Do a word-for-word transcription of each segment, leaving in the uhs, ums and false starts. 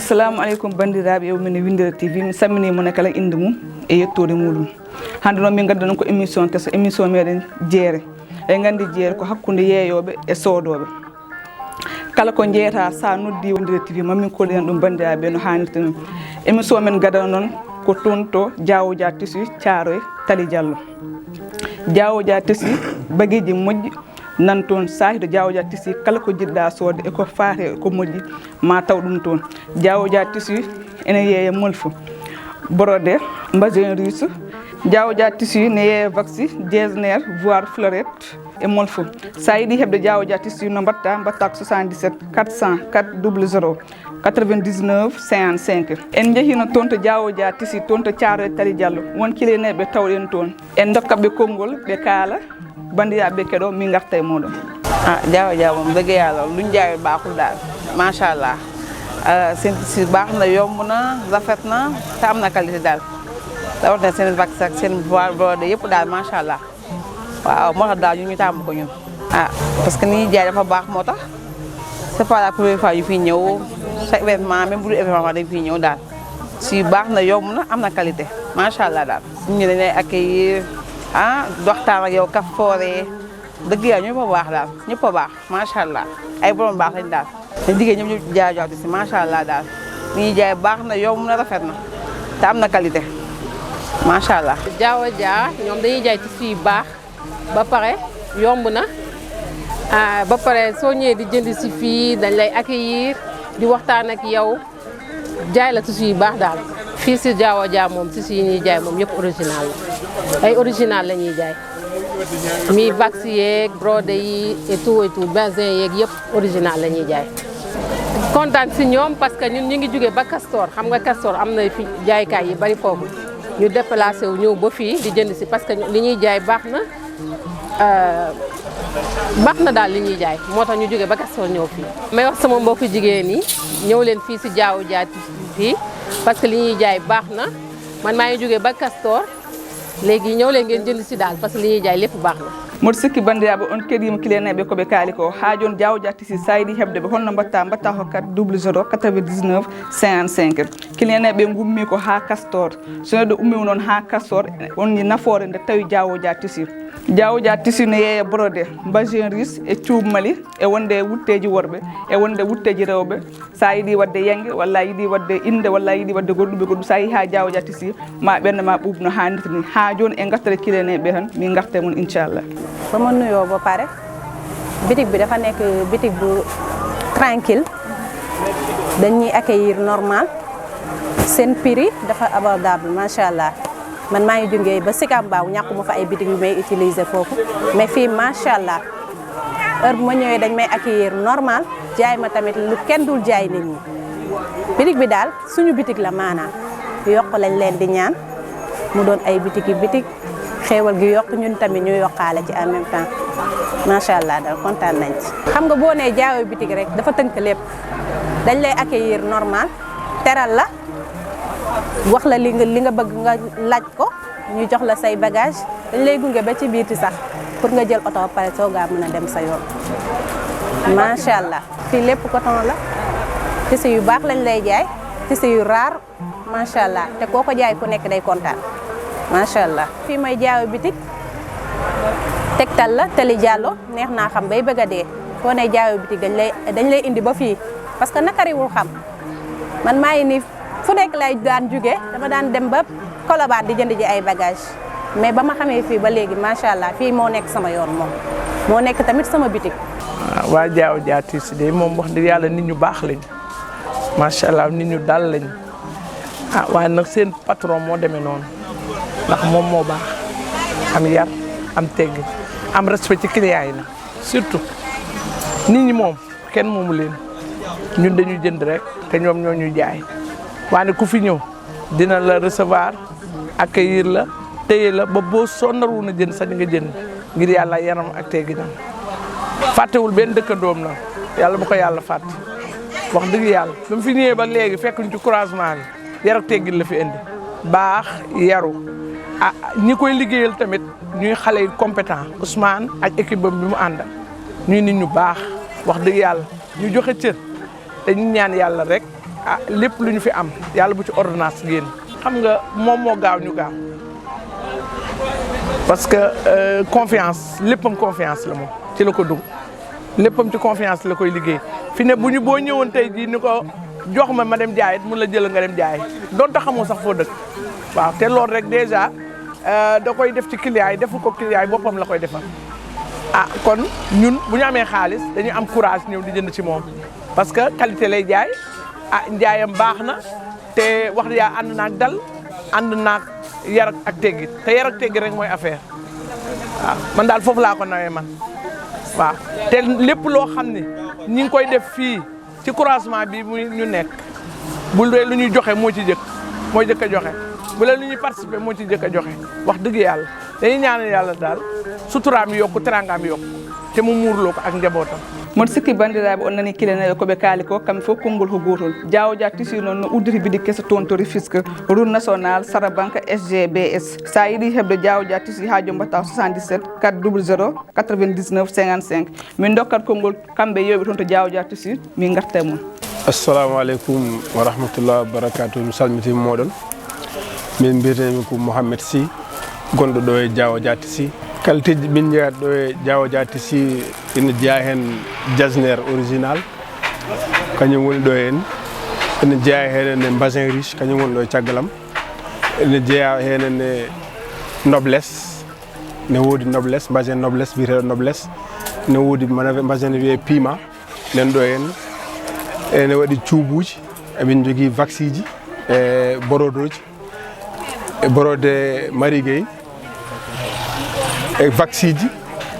Assalamu aleykum, banndiraaɓe, e min Winndere T V, mi salminii mo kala innde mum e yettoode muɗum. Hannde noon, min ngaddanoo ko émission keso, émission meɗen Jeere. Eɗen nganndi jeere ko hakkunde yeeyooɓe e soodooɓe. Kala ko njeeyata, so a noddii Winndere T V, ma min kolliren ɗum banndiraaɓe no haanirta noon. Émission men gadano noon ko toon to Diawo Dia Tissu, Thiaroye Tali Diallo. Diawo Dia Tissu, bagiiji moƴƴi nan toon. So a yehii to Diawo Dia Tissu, kala ko njiɗ-ɗaa soodde e ko faati e ko moƴƴi, ma taw ɗum toon. Diawo Dia Tissu ene yeeya molfo, brodé, mbasin russe. Diawo Dia Tissu ne yeeya waxi, designer, voire fleurette e molfo. So a yiɗi heɓde Diawo Dia Tissu, no mbaɗtaa? Mbaɗtaa ko soixante-dix-sept quatre cent quatre double zéro quatre-vingt-dix-neuf cinquante-cinq. En njehiino toon to Diawo Dia Tissu, toon to Thiaroye Tali Diallo. Won kiliyanɓe tawɗen toon. En ndokkat ɓe konngol, ɓe kaala, banndiraaɓe keɗoo, min ngarta e mooɗon. Ah, Diawo Dia moom, dëgg Yàlla, lu ñu jaay baaxul daal. Macha Allah. Ah, seen tissu baax na, yomb na, rafet na, te am na qualité daal. Rawatina seen waxi ak seen voile brodé yëpp daal, macha Allah. Waaw, moo tax daal ñun ñu taamu ko ñun. Ah, parce que ni ñuy jaay dafa baax, moo tax. C'est pas la première fois ñu fiy ñëw. Chaque événement, même bu dul événement, dañ fiy ñëw daal. Si baax na, yomb na, am na qualité. Macha Allah daal. Nit ñi dañ lay accueillir, ah, di waxtaan ak yow, kaf foore. Dëgg Yàlla, ñëpp a baax daal. Ñëpp a baax. Macha Allah. Ay borom baax lañ daal. Te jigéen ñëpp ñu jaajëfal si, macha Allah daal. Li ñuy jaay baax na, yomb na, rafet na. Te am na qualité. Macha Allah. Diawo Dia, ñoom dañuy jaay tissu yu baax, ba pare yomb na. Ah, ba pare soo ñëwee di jënd si fii, dañ lay accueillir, di waxtaan ak yow, jaay la tissu yu baax daal. Fii si Diawo Dia moom, tissu yi ñuy jaay moom yëpp original la. Ay original la ñuy jaay. Mi waxi yeeg, brodé yi et tout et tout, bazin yeeg yëpp original la ñuy jaay. Kontaan si ñoom parce que ñun ñu ngi jóge ba Castor, xam nga Castor am na fi jaaykaay yi bari foofu. Ñu déplacé wu ñëw ba fii di jënd si parce que li ñuy jaay baax na, euh, baax na daal li ñuy jaay. Moo tax ñu jóge ba Castor ñëw fii. May wax sama mbokku jigéen yi, ñëw leen fii si Diawo Dia fii parce que li ñuy jaay baax na. Man maa ngi jóge ba Castor, léegi ñëw leen ngeen jënd si daal parce que li ñuy jaay lépp baax na. Mboɗo sikki banndiraaɓe on keɗiima kiliyanɓe ko ɓe kaali ko. Haa jooni Diawo Dia Tissu, so a yiɗi heɓde ɓe, holno mbaɗtaa? Mbaɗtaa ko quatre double zéro quatre-vingt-dix-neuf cinquante-cinq. Kiliyanɓe ngummii ko haa Castor. So neɗɗo ummii noon haa Castor, on ni nafoore nde tawi Diawo Dia Tissu. Diawo Dia Tissu ne yeeya brodé, mbasin russe e cuuɗi Mali, e wonde wutteeji worɓe, e wonde wutteeji rewɓe. So a yiɗi waɗde yannge, walla a yiɗi waɗde innde, walla a yiɗi waɗde goɗɗum e goɗɗum, so a yehii haa Diawo Dia Tissu, ma ɓernde ma ɓuuɓ no haanirta ni. Haa jooni en ngartat e kiliyanɓe tan, min ngarta e mon inchallah. Ba ma nuyoo ba pare, bitig bi dafa nekk bitig bu tranquille, dañuy accueillir normal, seen prix dafa abordable, macha Allah. Man maa ngi jógee ba Sicap Mbao, ñàkkuma fa ay bitig yu may utiliser foofu, mais fii, macha Allah, heure bu ma ñëwee dañ may accueillir normal, jaay ma tamit lu kenn dul jaay nit ñi. Bitig bi daal suñu bitig la, maanaam yokk lañ leen di ñaan, mu doon ay bitig yi bitig, xéewal gi yokk, ñun tamit ñu yokkaale ci en même temps. Macha Allah daal, kontaan nañ ci. Xam nga, boo nee Diawo Boutique rek, dafa tënk lépp. Dañ lay accueillir normal, teral la, wax la li nga, li nga bëgg, nga laaj ko, ñu jox la say bagage. Dañ lay gunge ba ci biiti sax, pour nga jël oto ba pare soogaa mën a dem sa yoon. Macha Allah, fii lépp coton la, tissu yu baax lañ lay jaay, tissu yu raar, macha Allah. Te koo ko jaay ku nekk day kontaan, macha Allah. Fii mooy Diawo Boutique, Tektal la, Tali Diallo, neex naa xam bay bëgg a dee. Foo ne Diawo Boutique, dañ lay, dañ lay indi ba fii, parce que nakariwul xam. Man maa ngi nii, fu nekk lay daan jóge, dama daan dem ba Colobane di jënd ji ay bagage, mais ba ma xamee fii ba léegi, macha Allah, fii moo nekk sama yoon moom, moo nekk tamit sama bitik. Waaw, waa Diawo Dia Tissu de moom, wax dëgg Yàlla, nit ñu baax lañ, macha Allah, nit ñu dal lañ. Ah, waaye nag seen patron moo demee noonu, ndax moom moo baax, am yar, am teggin, am respect ci client yi nag, surtout nit ñi moom, kenn moomu leen. Ñun dañuy jënd rek, te ñoom ñoo ñuy jaay. Waaye ku fi ñëw, dina la recevoir, accueillir la, téye la, ba boo soo narul a jënd sax, di nga jënd, ngir Yàlla, yaram ak tegginam. Fàttewul benn dëkkandoom na, Yàlla bu ko Yàlla fàtte. Wax dëgg Yàlla, ba mu fi ñëwee ba léegi, fekk ñu ci croisement bi, yar ak teggin la fi indi, baax, yaru. Ah, ñi koy liggéeyal tamit ñuy xale yu compétent, Ousmane ak équipe am bi mu àndal, ñuy nit ñu baax, wax dëgg Yàlla, ñu joxe cër. Te ñu ñaan Yàlla rek, Ah, lépp lu ñu fi am, yàlla bu ci ordonnance génn. Xam nga, moom moo gaaw ñu gaaw, parce que euh, confiance, léppam confiance la, moom ci la ko dugg. Léppam ci confiance la koy liggéey. Fi ne, bu ñu, boo ñëwoon tey jii ni ko, "Jox ma, ma dem jaay," it mun la, "Jël, nga dem jaay," donte xamoo sax foo dëkk. Waaw, te loolu rek déjà euh, da koy def ci client yi, defu ko client yi, boppam la koy defal. Ah, kon ñun, bu ñu amee xaalis, dañuy am courage ñëw di jënd ci moom, parce que qualité lay jaay. Ah, njaayam baax na, te wax dëgg Yàlla, ànd naag dal, ànd naag yar ak teggi, te yar ak teggi rek mooy affaire. Waaw, man daal foofu laa ko nawee, man. Waaw, te lépp loo xam ni ñi ngi koy def fii ci croisement bi mu ñu nekk, bu dee lu ñuy joxe, moo ci jëkk, moo jëkk a joxe. Bu dee lu ñuy participer, moo ci jëkk a joxe. Wax dëgg Yàlla, dañuy ñaanal Yàlla daal, suturaam yokku, teraangaam yokku, te mu muurloo ko ak njabootam. Mboɗo sikki banndiraaɓe on nanii kilaneeɓe ko ɓe kaali ko, kamɓe fof konngol ko gootol. Diawo Dia Tissu noon no udditi biɗi keso toon to Rufisque, Route Nationale, Sarabanka, S G B S. So a yiɗi heɓde Diawo Dia Tissu, haa joom mbaɗta soixante-dix-sept quatre double zéro quatre-vingt-dix-neuf cinquante-cinq. Min ndokkat konngol kamɓe yewɓe toon to Diawo Dia Tissu, min ngarta e mon. Assalamu aleykum wa rahmatullah wa barakatuh. Mi salmitima moɗon. Min mbiyetemi ko Mohamed Sy, gonɗo ɗo e Diawo Dia Tissu. Qualité ji min jeeyata ɗo e Diawo Dia Tissu, ina jeeya heen jasner original, kañum woni ɗo heen. Ina jeeya heen ne mbasin riche, kañum woni ɗo e caggal am. Ina jeeya heen ne noblesse, ne woodi noblesse, mbasin noblesse, biyeteeɗo noblesse. Ne woodi mana-, mbasin wiyee pima, nen ɗo heen. Ene waɗi cuubuuji, emin njogii vaksiji e borodoji, e borode marigey, e vaksiji,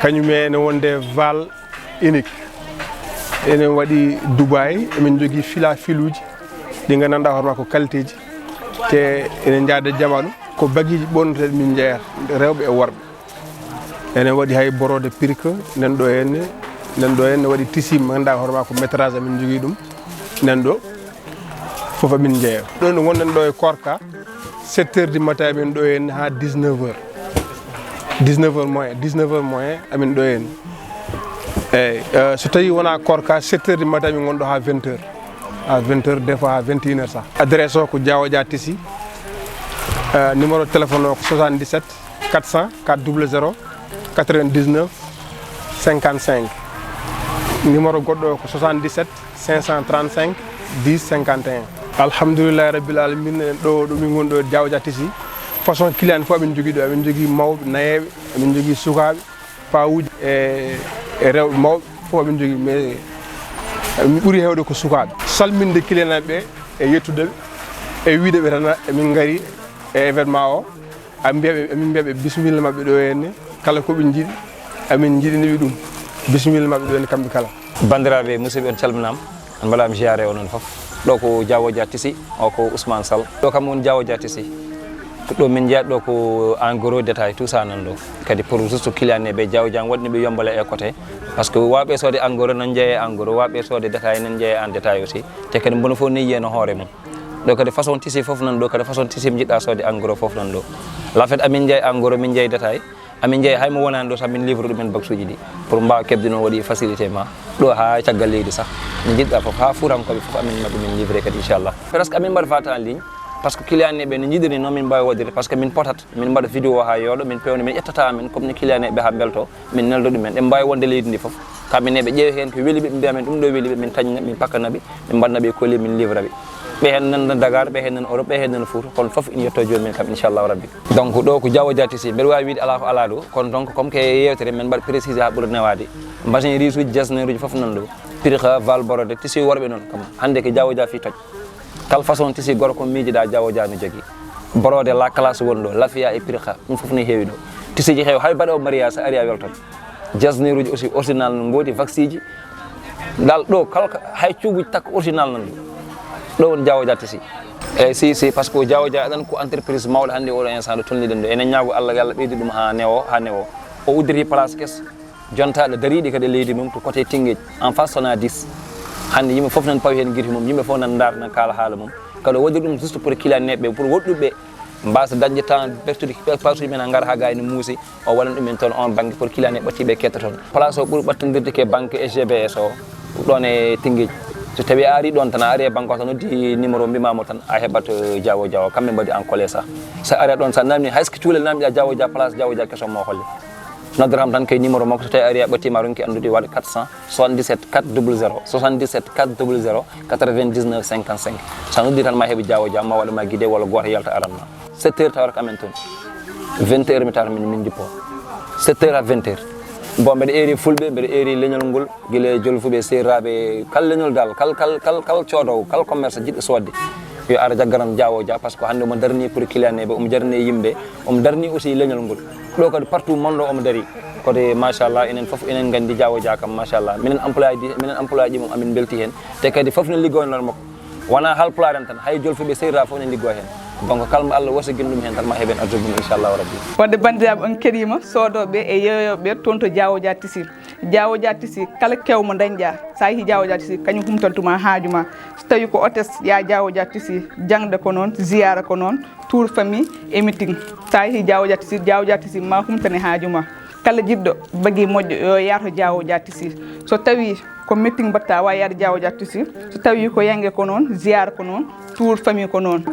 kañum e ene wonde val unique. Ene waɗi Dubai, emin njogii fila filuuji, ɗi nganndanɗaa hoore maa ko qualité ji, te ene njaada e jamaanu. Ko bagiiji ɓorneteeɗi min njeeyata, rewɓe e worɓe. Ene waɗi hay borode pirque, nen ɗo henne, nen ɗo henne waɗi tissu mo ngannduɗaa hoore maa ko métrage amin njogii ɗum, nen ɗo fof amin njeeya. Ɗo no wonɗen ɗo e Korka, sept heures du matin amin ɗo henne haa dix-neuf heures. Dix-neuf heures moins, dix-neuf heures moins amin ɗo henne. Eyyi, euh, so tawi wonaa Korka, sept heures du matin amin ngonɗo haa vingt heures. À vingt heures, des fois à vingt et une heures sax. Adresse o ko Diawo Dia Tissu. Euh, numéro téléphone o ko soixante-dix-sept quatre cent quatre double zéro quatre-vingt-dix-neuf cinquante-cinq. Numéro goɗɗo o ko soixante-dix-sept cinq cent trente-cinq dix cinquante et un. Alhamdulillahi rabbil alamin, en ɗo, ɗo min ngoni ɗo, Diawo Dia Tissu. Façon client fof amin jogii ɗo, amin jogii mawɓe, nayeeɓe, amin jogii sukaaɓe, paawuji e, e rewɓe mawɓe fof amin jogii, mais mi ɓuri heewde ko sukaaɓe. Salminde client ɓe e yettude ɓe e wiide ɓe tan emin ngari e événement o. Amin mbiya ɓe, amin mbiya ɓe bisimilla maɓɓe ɗo henne, kala ko ɓe njiɗi, amin njiɗini ɓe ɗum. Bisimilla maɓɓe ɗo henne kamɓe kala. Banndiraaɓe, musidɓe, on calminaama, on mbaɗaama ziyaare, onon fof. Ɗo ko Diawo Dia Tissu, o ko Ousmane Sall. Ɗo kam woni Diawo Dia Tissu. Ɗo min njeyata ɗo ko en gros, détail, tout ça nan ɗo. Kadi pour juste client ne ɓe Diawo Dia waɗi ɓe yombale e côté. Parce que waawɓe soode en gros nan jeeye en gros, waawɓe soode détail nan jeeye en détail aussi. Te kadi mbono fof neyi no hoore mum. Ɗo kadi façon tissu fof nan ɗo, kadi façon tissu mo njiɗɗa soode en gros fof nan ɗo. La fête amin njeeya en gros, min njeeya détail, amin njeeya hay mo wonaani ɗo tan min livre ɗumen baksuuji ɗi. Pour mbaawa keɓde noon waɗi facilité ma. Ɗo haa caggal leydi sax. Mo njiɗɗa fof, haa fuutankooɓe fof amin mbaɗa min livre kadi inchallah. Presque amin mbaɗa vente en ligne, parce que client ne ɓe no njiɗiri noon min mbaawi waɗirde, parce que min potat, min mbaɗa vidéo haa yooɗo, min pewna, min ƴettata amin, comme ni client ne ɓe haa mbelto. Min nelda ɗumen, ɓe mbaawi wonde leydi ndi fof. Kamɓe ne ɓe ƴeewa heen ko weli ɓe, ɓe mbiya men ɗum ɗo weli ɓe, min taƴna, min pakkana ɓe, min mbaɗna ɓe colis, min livra ɓe. Ɓe heen nan Dakar, ɓe heen nan Europe, ɓe heen nan Fouta, kono fof ina yetto joomum en kam, inchallahu rabbi. Donc ɗo ko Diawo Dia Tissu, mbeɗa waawi wiide alaa ko alaa ɗo, kono donc comme que yeewtere men mbaɗa précisé haa ɓura newaade. Mbasin riche uji, jasner uji fof nan ɗo. Pirka, val brodé, tissu worɓe noon kam. Hannde ko Diawo Dia fii toj. Kala façon tissu gorko miijiɗa Diawo Dia no jogii. Brodé la classe woni ɗo, lafia e pirka, ɗum fof ne heewi ɗo. Tissu ji heewi, hay mbaɗoowo mariage so ari a weltoto. Jasneruuji aussi original no ngoodi, vaksiji. Dal ɗo kala ka, hay cuubuji takko original nan ɗo. Ɗo woni Diawo Dia Tissu. Eyyi si, si, parce que Diawo Dia aɗan ko entreprise mawɗo hannde oɗo instant ɗo tolniɗen ɗo. Enen ñaago Allah yo Allah ɓeydu ɗum haa newo, haa newo. O udditi place keso. Jontaaɗo dariiɗi kadi e leydi mum to côté Tëngéej, en face Sonadis. Hannde yimɓe fof nan pawi heen gite mum, yimɓe fof nan ndaar, nan kaala haala mum. Kadi o waɗi ɗum juste pour client neeɓe, pour woɗɗuɓe mbaasa dañde temps ɓertude pasuuji men, a ngara haa gaa ene muusi, o waɗan ɗum en toon on bannge pour client neeɓe ɓattiiɓe ketta toon. Place o ɓuri ɓattondirde ke banque S G B S o, ɗoon e Tëngéej. So tawi a ari ɗon tan, a ari e banque o tan, noddi numéro, mbimamo tan a heɓat, eh, Diawo Dia o, kamɓe mbaɗi en collé sa. So ari ɗon, sa namni, hay so ko cuulel namdi a Diawo Dia, place Diawo Dia keso mo holle. Noddoram tan kay numéro makko, so tawi ari a ɓattima, ronki andude, waɗa quatre cent soixante-dix-sept quatre double zéro, soixante-dix-sept quatre double zéro, quatre-vingt-dix-neuf cinquante-cinq. Sa noddi tan ma heɓe Diawo Dia, ma waɗa ma guidé walla goto yalta aranma. Sept heures tawata ko amen toon. Vingt heures mi tawata min, min jippo. Sept heures à vingt heures. Bon, mbeɗa eeri fulɓe, mbeɗa eeri leñol ngol, gila e jolfuɓe, seeraaɓe, kala leñol dal, kal, kal, kal, kal coodowo, kal commerce jiɗɗo soodde. Yo ara jaggaram Diawo Dia, par ce que hannde omo darni pour client ɓe, omo darni yimɓe, omo darni aussi leñol ngol. Ɗo kadi partout monde o omo dari. Kadi machallah, enen fof enen nganndi Diawo Dia kam machallah. Minen employé ji, minen employé ji mum amin mbelti heen. Te kadi fof ne liggoyno makko. Wona Haalpulaar en tan, hay jolfuɓe seeraa fof ne liggo heen. Donc, kala mo Allah wasi gin ɗum heen tan ma heɓen arsugue mum, inchallahu rabbi. Wadde banndiraaɓe, on keɗiima soodooɓe e yeeyooɓe toon to Diawo Dia Tissy. Diawo Dia Tissy, kala kew mo dañƴa, sa yehi Diawo Dia Tissy, kañum humtantuma haaju ma. So tawi ko hôtesse, ya Diawo Dia Tissy, jaŋde ko noon, ziyara ko noon, tour famille e meeting. Sa yehi Diawo Dia Tissy, Diawo Dia Tissy ma humtane haaju ma. Kala jiɗɗo bagi moƴƴo, yo yaato Diawo Dia Tissy. So tawi ko meeting mbatta, wa yaade Diawo Dia Tissy. So tawi ko yange ko noon, ziyara ko noon, tour famille ko noon.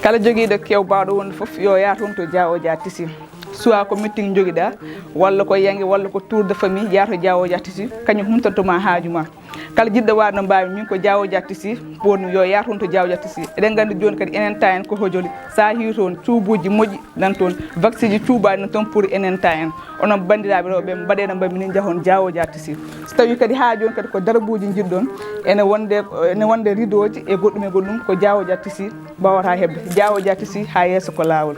Kala jogiiɗo kew baawɗo wonde fof, yo yaah toon to Diawo Dia Tissy. Soit ko meeting njogiɗa, walla ko yange, walla ko tour de famille, yaah to Diawo Dia Tissy, kañum humtantuma haaju ma. Kala jiɗɗo waɗ no mbawi min ko Diawo Dia Tissy, woni yo yaah toon to Diawo Dia Tissy. Eɗen nganndi jooni kadi enen ta en ko hojoli. Sa yehi toon, cuubuuji moƴƴi nan toon, vaccine ji cuubaɗi nan toon pour enen ta en. Onon banndiraaɓe rewɓe, mbaɗe no mbaɗmi ni, njahon Diawo Dia Tissy. So tawi kadi haa jooni kadi ko darbuuji njiɗɗon, ene wonde, ene wonde rideau ji e goɗɗum e goɗɗum, ko Diawo Dia Tissy mbawata heɓde. Diawo Dia Tissy, haa yeeso ko laawol.